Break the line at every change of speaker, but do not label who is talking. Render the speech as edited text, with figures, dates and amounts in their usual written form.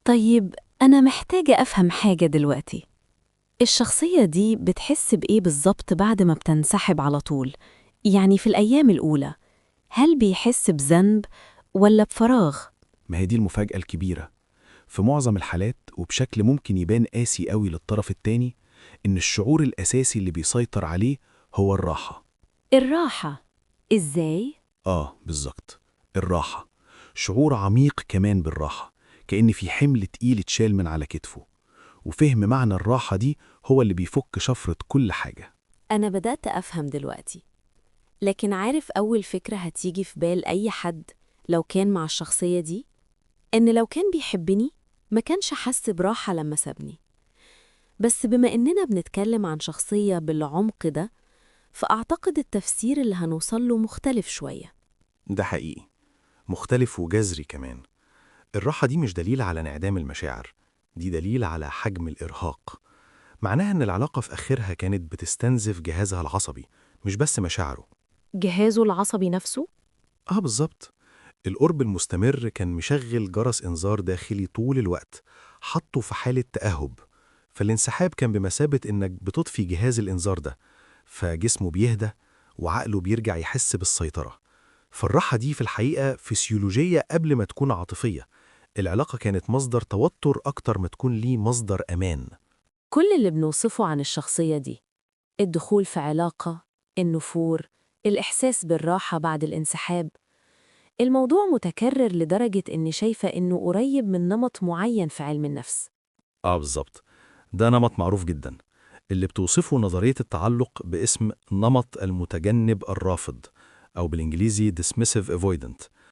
طيب، أنا محتاجة أفهم حاجة دلوقتي. الشخصية دي بتحس بإيه بالظبط بعد ما بتنسحب على طول؟ يعني في الأيام الأولى، هل بيحس بذنب ولا بفراغ؟
ما هي دي المفاجأة الكبيرة. في معظم الحالات، وبشكل ممكن يبان قاسي قوي للطرف التاني، إن الشعور الأساسي اللي بيسيطر عليه هو الراحة.
الراحة؟ إزاي؟
آه بالظبط، الراحة. شعور عميق كمان بالراحة، كأن في حمل تقيل اتشال من على كتفه. وفهم معنى الراحة دي هو اللي بيفك شفرة كل حاجة.
أنا بدأت أفهم دلوقتي، لكن عارف أول فكرة هتيجي في بال أي حد لو كان مع الشخصية دي؟ إن لو كان بيحبني ما كانش حس براحة لما سابني. بس بما إننا بنتكلم عن شخصية بالعمق ده، فأعتقد التفسير اللي هنوصل له مختلف شوية.
ده حقيقي، مختلف وجذري كمان. الراحة دي مش دليل على انعدام المشاعر، دي دليل على حجم الإرهاق. معناها إن العلاقة في آخرها كانت بتستنزف جهازها العصبي، مش بس مشاعره.
جهازه العصبي نفسه؟
آه بالظبط. القرب المستمر كان مشغل جرس إنذار داخلي طول الوقت، حطه في حالة تأهب. فالانسحاب كان بمثابة إنك بتطفي جهاز الإنذار ده، فجسمه بيهدى وعقله بيرجع يحس بالسيطرة. فالراحة دي في الحقيقة فسيولوجية قبل ما تكون عاطفية. العلاقة كانت مصدر توتر أكتر ما تكون ليه مصدر أمان.
كل اللي بنوصفه عن الشخصية دي، الدخول في علاقة، النفور، الإحساس بالراحة بعد الانسحاب، الموضوع متكرر لدرجة إني شايفة إنه قريب من نمط معين في علم النفس.
آه بالظبط، ده نمط معروف جدا، اللي بتوصفه نظرية التعلق باسم نمط المتجنب الرافض، أو بالإنجليزي dismissive avoidant.